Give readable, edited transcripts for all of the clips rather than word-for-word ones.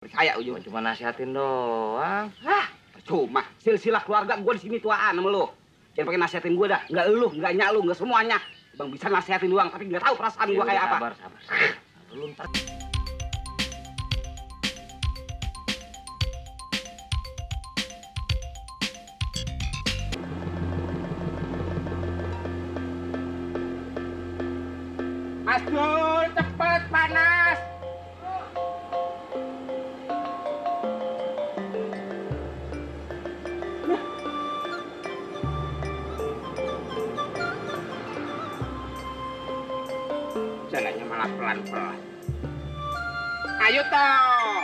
Percaya ujung. Cuma nasihatin doang. Hah, percuma. Silsilah keluarga gue di sini tuaan sama lu. Jangan pakai nasihatin gue dah. Enggak lu, enggak nyak lu, enggak semuanya. Bang bisa nasihatin doang, tapi enggak tahu perasaan gue kayak apa. Sabar, sabar. Lu ntar. Mas Dul, cepet panas. Jalannya malah pelan-pelan. Ayo toh.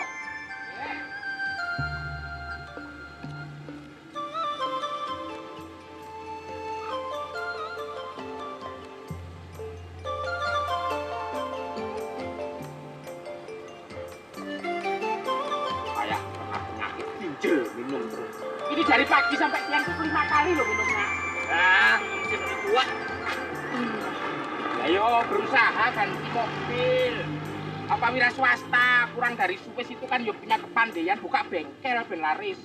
Kayak pernah penyakit ginjal minum terus. Ini dari pagi sampai siang itu 5 kali loh minumnya. Ah, masih kuat. Ayo berusaha ganti mobil. Apa wira swasta kurang dari supes itu kan yo punya kepandaian buka bengkel ben laris.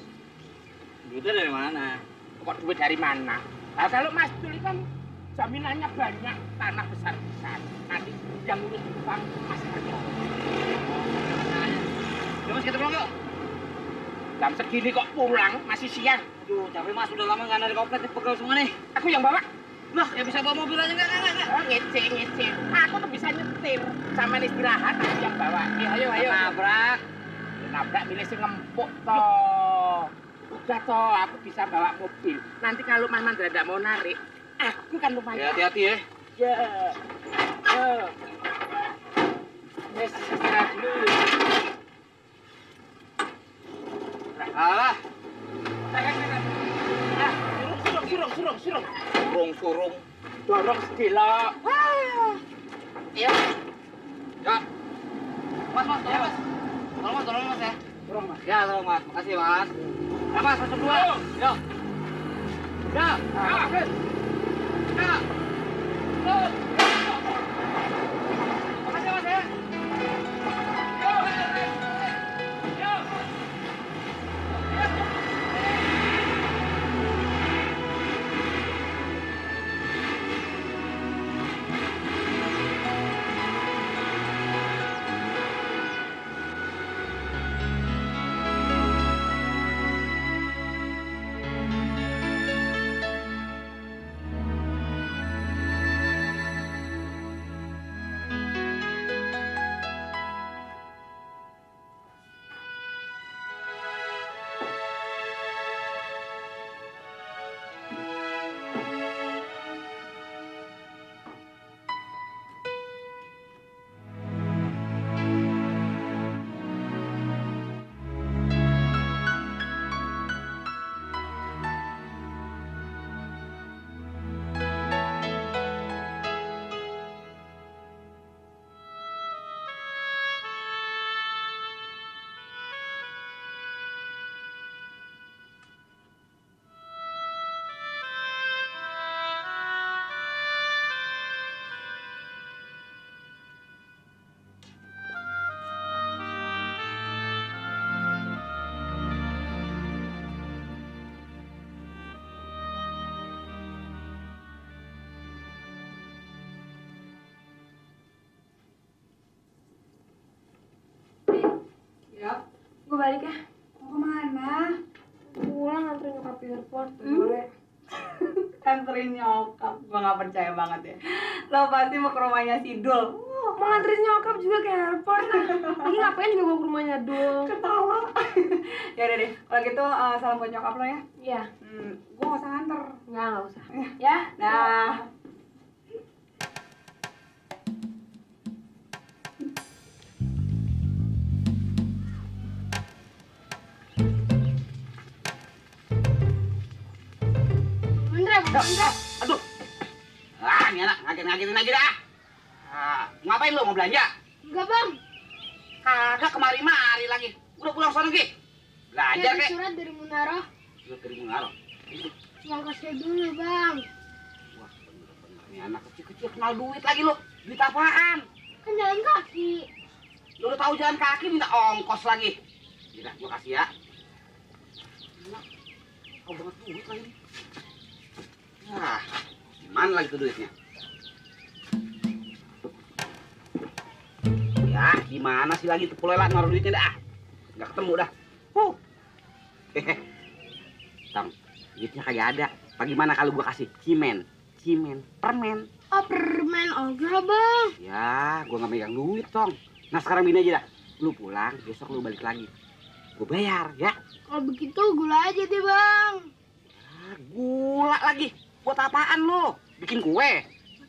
Duitnya dari mana? Kok duit dari mana? Nah, kalau Mas Dul kan jaminannya banyak, tanah besar-besar. Nanti yang ngurus utang Mas Aryo. Ya mas, kita pulang yuk. Jam segini kok pulang, masih siang. Aduh, capek mas, udah lama nggak narik komplit, pegel semua nih. Aku yang bawa. Lah, ya bisa bawa mobil aja enggak. Oh, ngece. Aku tuh bisa nyetir. Sama istirahat, aku yang bawa. Ayo. Nabrak. Nabrak milih si ngempuk toh. Udah toh, aku bisa bawa mobil. Nanti kalau Mas Mandra tidak mau narik, aku kan lumayan. Ya, hati-hati ya. Ya. Yes, istirahat dulu. Alah, Surung. surung. Dorong sedilok. Iya. Ya. Mas, tolong mas. Tolong mas ya. Surung, Mas. Ya, tolong mas. Makasih mas. Ya mas, masuk dua. Yo. Ya. Ya. Makasih mas ya. Ya, gue balik ya. Mau kemana? Pulang nganterin nyokap di airport sore. Anterin nyokap. Gue gak percaya banget ya. Lo pasti mau ke rumahnya si Dul. Mau nganterin nyokap juga ke airport. Lagi ngapain juga gue ke rumahnya dong. Ketawa. Ya udah deh. Kalau gitu salam buat nyokap lo ya. Iya. Gue gak usah nganter. Nggak usah. Ya. Nah. Mandra. Aduh. Ah, ini anak ngagetin aja dah. Ah, ngapain lu mau belanja? Enggak bang. Kagak kemari-mari lagi. Udah pulang sana lagi. Belajar kek. Surat dari Munaro. Surat dari Munaro. Cuma kasih dulu bang. Wah, bener-bener nih anak kecil-kecil kenal duit lagi lu. Duit apaan? Kan jalan kaki. Lu udah tahu jalan kaki minta ongkos lagi. Tidak, gua kasih ya. Kau banget duit lagi. Nah, gimana lagi tuh duitnya? Ya, gimana sih lagi tuh Pulela naruh duitnya dah? Nggak ketemu dah. Hehe. Tang, duitnya kagak ada. Bagaimana kalau gua kasih cimen, permen? Oh, permen ogah, Bang. Ya, gua nggak megang duit, Tong. Nah, sekarang gini aja dah. Lu pulang, besok lu balik lagi. Gua bayar, ya. Kalau begitu gula aja deh, Bang. Ah, gula lagi. Buat apaan lu? Bikin kue?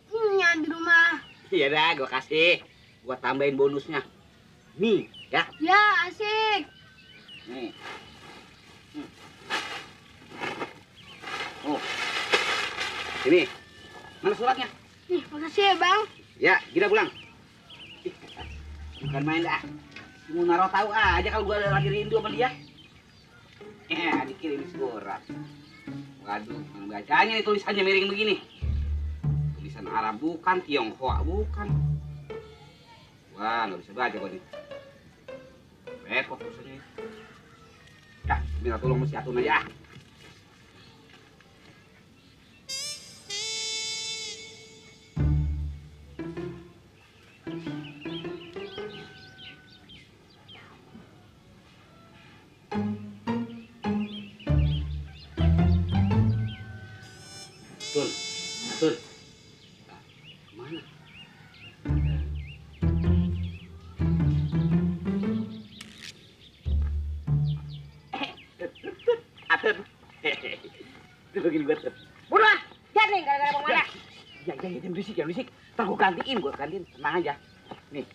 Punya di rumah. Iya dah, gua kasih. Gua tambahin bonusnya. Nih, ya. Ya, asik. Nih. Oh. Ini. Mana suratnya? Nih, makasih ya, Bang. Ya, kita pulang. Ih, bukan main dah. Mau naruh tahu aja kalau gua lagi rindu sama dia. Dikirim surat. Waduh, mana bacanya nih tulisannya miring begini. Tulisan Arab bukan, Tionghoa bukan. Wah, nggak bisa baca kok nih. Repot tulisannya. Ya, minta tolong mesti atun aja. Tun, Tun. Mana? Atun. Itu begini buat Tun. Buruan, jangan nih gara-gara Bang Mara. Ya, jangan berisik, jangan berisik. Ntar gua gantiin. Tenang aja. Nih,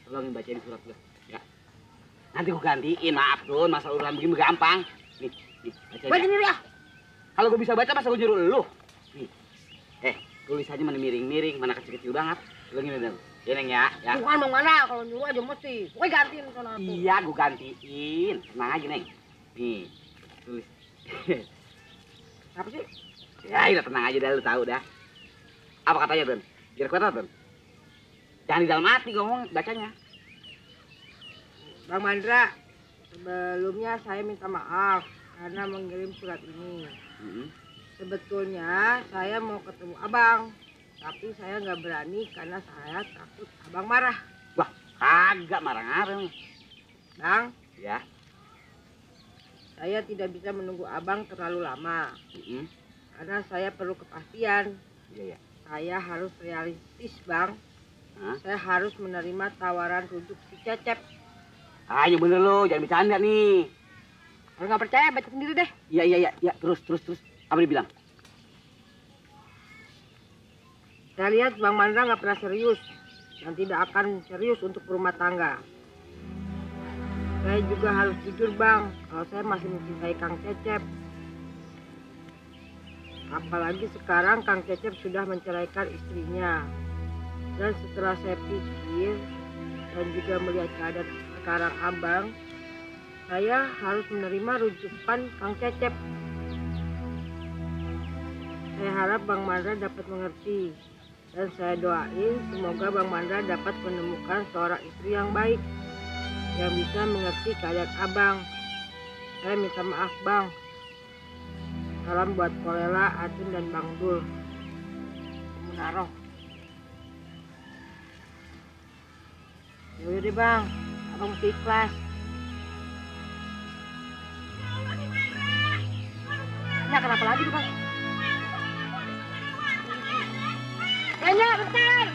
tolongin bacain surat gue. Ya. Nanti gua gantiin, maaf Tun. Masa urusan begini gampang. Nih, baca Baca aja. sendiri ya. Kalau gua bisa baca, masa gua nyuruh lu? Nih. Tulisannya mana miring-miring, mana kecil-kecil banget. Tolongin aja. Ya, Neng ya. Ya. Bukan Bang Mara, kalau nyuruh aja mesti. Pokoknya gantiin sono tuh. Iya, gua gantiin. Tenang aja, Neng. Nih, tulis. Apa sih? Ya, udah tenang aja dah, lu tahu dah. Apa katanya, Tun? Biar kuat, Tun. Jangan di dalam hati ngomong bacanya. Bang Mandra, sebelumnya saya minta maaf karena mengirim surat ini. Sebetulnya saya mau ketemu abang, tapi saya nggak berani karena saya takut abang marah. Wah, kagak marah-marah nih. Bang, Ya. saya tidak bisa menunggu abang terlalu lama karena saya perlu kepastian. Iya, ya. Saya harus realistis, Bang. Hah? Saya harus menerima tawaran rujuk si Cecep. Ayo bener lo, jangan bercanda nih. Kalau nggak percaya, baca sendiri deh. Iya. Terus. Apa dia bilang? Saya lihat Bang Mandra nggak pernah serius dan tidak akan serius untuk berumah tangga. Saya juga harus jujur Bang, kalau saya masih mencintai Kang Cecep. Apalagi sekarang Kang Cecep sudah menceraikan istrinya. Dan setelah saya pikir dan juga melihat keadaan sekarang abang, saya harus menerima rujukan Kang Cecep. Saya harap Bang Mandra dapat mengerti. Dan saya doain semoga Bang Mandra dapat menemukan seorang istri yang baik, yang bisa mengerti keadaan abang. Saya minta maaf Bang. Salam buat Kolela, Atun, dan Bang Dul. Menaruh. Yaudah deh Bang, abang mesti ikhlas. Ya kenapa lagi tuh Bang? Nanya, bentar!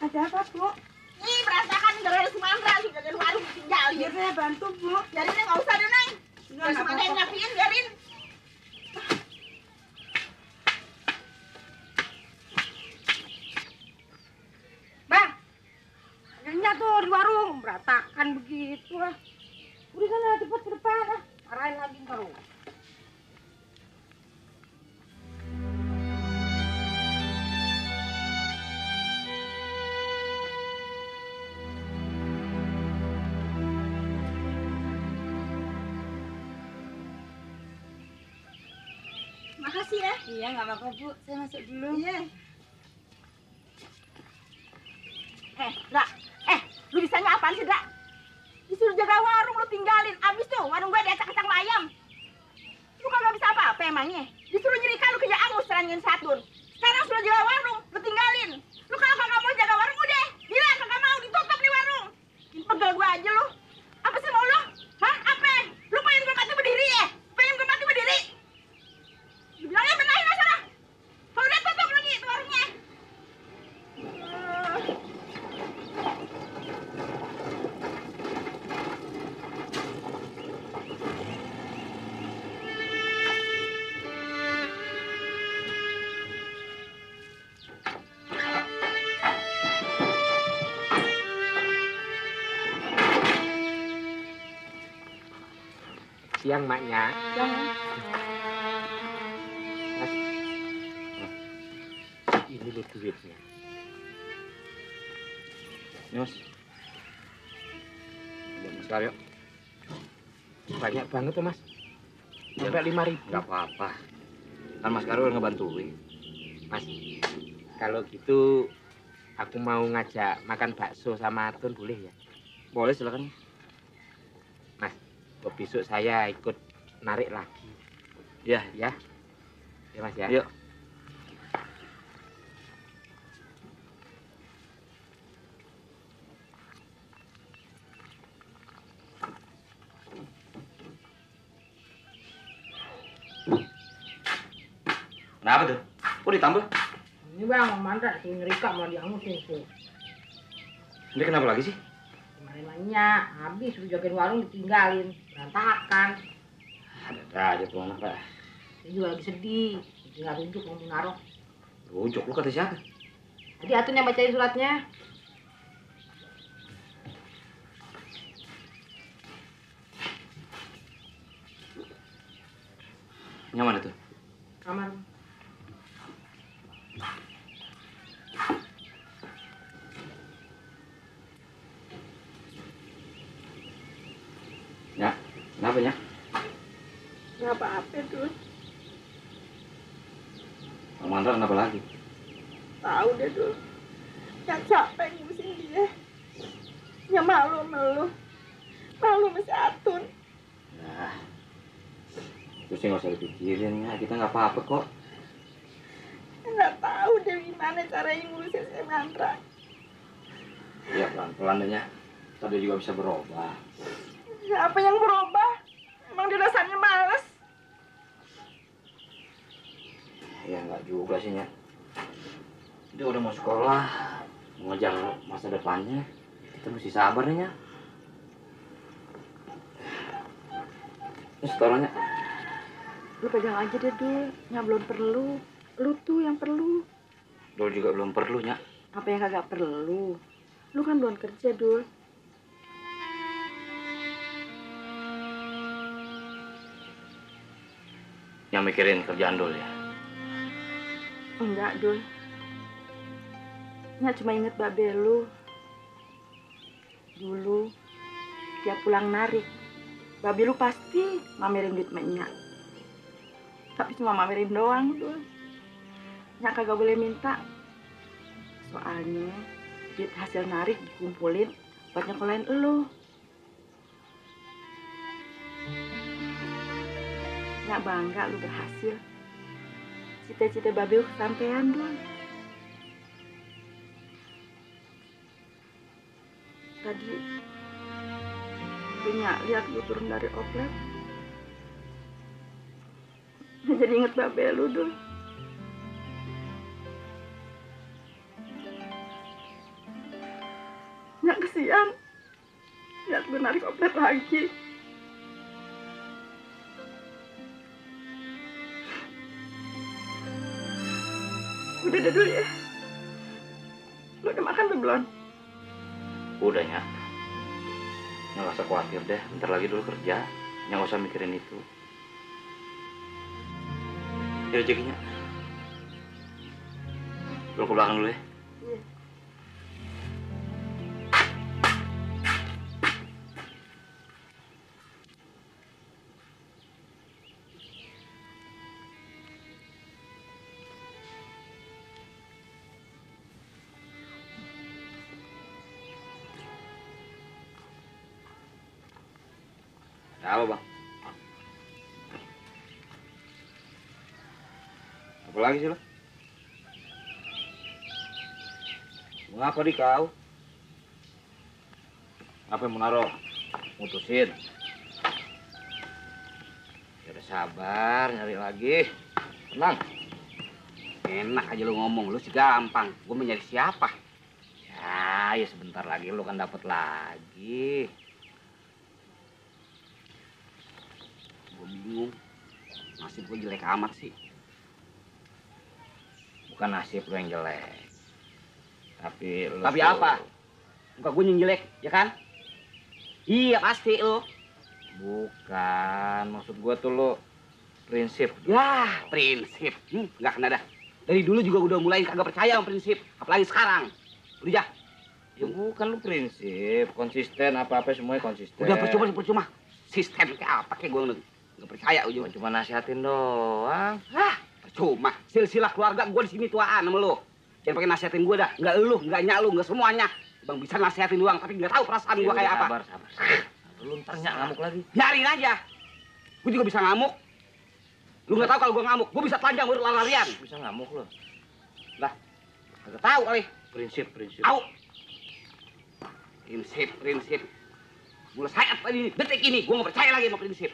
Ada apa, Bu? Nih, berantakan gara-gara si Mandra sudah dari warung ditinggalin. Biar saya bantu, Bu. Biarin deh, nggak usah deh, Neng. Enggak Biar si Mandra yang apa-apa. nyapiin, biarin. berantakan begitu lah. Udah sana cepet ke depan ah. Marahin lagi terus. Makasih ya. Iya, nggak apa-apa, Bu. Saya masuk dulu. Iya. Dra. Lu bisanya apaan sih, Dra? Disuruh jaga warung, lu tinggalin. Abis tuh, warung gue diacak-acak sama ayam. Lu kagak bisa apa-apa emangnya? Disuruh nyerika lu kerja angus, serangin Satun. Sekarang suruh jaga warung, lu tinggalin. Lu kalau kagak mau jaga warung, udah. Gila, kagak mau ditutup nih warung. Pegel gue aja lu. Apa sih mau lu? Hah? Apa? Lu pengen gue mati berdiri ya? Pengen gue mati berdiri? Bilangnya benahin lah sana. Kalau udah tutup lagi itu warungnya. Siang maknya. Mas. Ini lu duitnya. Ini Mas. Buat Mas Karyo. Banyak banget tuh Mas. Sampai 5.000. Nggak apa-apa. Kan Mas Karyo ngebantuin. Mas, kalau gitu aku mau ngajak makan bakso sama Atun boleh ya? Boleh silakan. Mas, besok saya ikut narik lagi. Iya. Ya? Ya Mas ya? Yuk. Kenapa tuh? Kok ditambah? Ini bang, mantra si Ngerika mau diangusin tuh. Ini kenapa lagi sih? Kemarin-kemarinnya habis udah jagain warung ditinggalin, berantakan. Ada aja tuh anak, Pak. Saya juga lagi sedih, tinggal rujuk mau naruh. Rujuk lu kata siapa? Tadi Atun yang bacain suratnya. Nyaman itu? Kamar. Ya, kenapa ya? Gak apa-apa tuh. Bang Mandra kenapa lagi? Tahu deh dulu. Yang capek ngurusin dia. Ya malu sama lu. Malu masih Atun. Nah, itu sih nggak usah dipikirin ya. Kita nggak apa-apa kok. Nggak tahu deh gimana caranya ngurusin si Mantra. Ya pelan-pelan aja. Tadi juga bisa berubah. Apa yang berubah? Emang dia dasarnya malas. Ya nggak juga sih ya. Dia udah mau sekolah, mau ngejar masa depannya. Kita mesti sabar nih ya. Ini setorannya. Lu pegang aja deh, Dul. Yang belum perlu. Lu tuh yang perlu. Dul juga belum perlu, Nyak. Apa yang kagak perlu? Lu kan belum kerja, Dul. Yang mikirin kerjaan Dul ya? Enggak, Dul. Nyak cuma inget babe lu. Dulu, dia pulang narik. Babe lu pasti mamerin duit sama Nyak. Tapi cuma mamerin doang, Dul. Nyak kagak boleh minta. Soalnya, duit hasil narik dikumpulin buat nyekolahin elu. Nyak bangga lu berhasil. Cita-cita babe lu kesampean, Dul. Tadi Nyak lihat lu turun dari oplet. Jadi inget babe lu, Dul. Nyak kesian lihat lu narik oplet lagi. Udah deh dulu ya. Lu udah makan belum? Udah, Nyak. Nggak usah khawatir deh, bentar lagi dulu kerja. Nggak usah mikirin itu. Ya jakinya. Dulu ke belakang dulu ya. Ada apa, Bang? Apa lagi sih lo? Mau apa di kau? Apa yang mau naruh? Mutusin. Ya udah sabar, nyari lagi. Tenang. Enak aja lu ngomong, lu sih gampang. Gue mau nyari siapa? Ya sebentar lagi lu kan dapet lagi. Gue bingung. Nasib gue jelek amat sih. Bukan nasib lu yang jelek. Tapi Tapi apa? Muka gue yang jelek, ya kan? Iya pasti lu. Bukan, maksud gua tuh lu prinsip. Ya, prinsip. Nggak kena dah. Dari dulu juga udah mulai kagak percaya sama prinsip. Apalagi sekarang. Udah, Ya bukan lu prinsip, konsisten apa-apa semuanya konsisten. udah percuma. Sistem kayak apa kayak gue nggak percaya ujung. Cuma nasihatin doang. Percuma. Silsilah keluarga gue di sini tuaan sama lu. Jangan pakai nasihatin gue dah. Nggak lu, nggak nyak lu, nggak semuanya. Bang bisa nasihatin doang, tapi nggak tahu perasaan gue kayak apa. Sabar. Lu ntar nyak ngamuk lagi. Biarin aja. Gue juga bisa ngamuk. Lu nggak tahu kalau gue ngamuk, gue bisa telanjang lari-larian. Bisa ngamuk lu. Nggak tahu kali. Prinsip. Tahu. Prinsip. Mulai saat tadi detik ini gue nggak percaya lagi sama prinsip.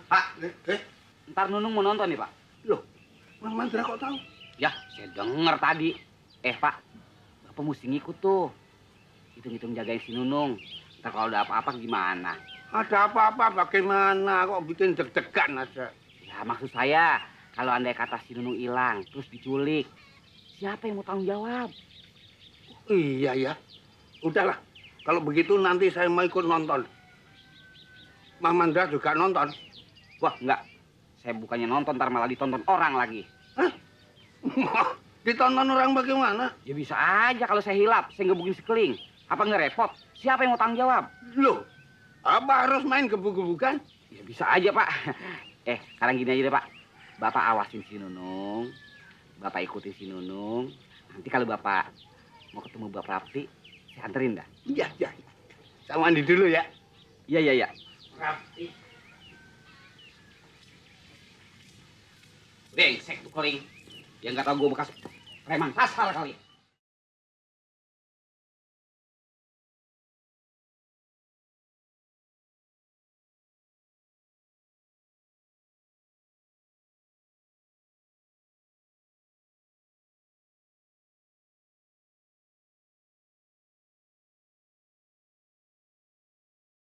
Pak. Ntar Nunung mau nonton nih, Pak. Loh, Mang Mandra kok tahu? Ya, saya denger tadi. Pak, Bapak mesti ngikut tuh. Hitung-hitung jagain si Nunung. Ntar kalau ada apa-apa gimana? Ada apa-apa bagaimana kok bikin deg-degan aja? Ya, maksud saya, kalau andai kata si Nunung hilang, terus diculik, siapa yang mau tanggung jawab? Iya ya. Udahlah, kalau begitu nanti saya mau ikut nonton. Mang Mandra juga nonton. Wah, enggak. Saya bukannya nonton, ntar malah ditonton orang lagi. Ditonton orang bagaimana? Ya bisa aja kalau saya hilap, saya ngebukin sekeling. Apa nggak repot? Siapa yang mau tanggung jawab? Loh, apa harus main gebuk-gebukan? Ya bisa aja, Pak. Sekarang gini aja deh, Pak. Bapak awasin si Nunung. Bapak ikutin si Nunung. Nanti kalau Bapak mau ketemu Bapak Rapti, saya anterin dah. Iya. Saya mandi dulu ya. Iya. Rapti. Brengsek tuh keling. Yang nggak tahu gue bekas preman pasar kali.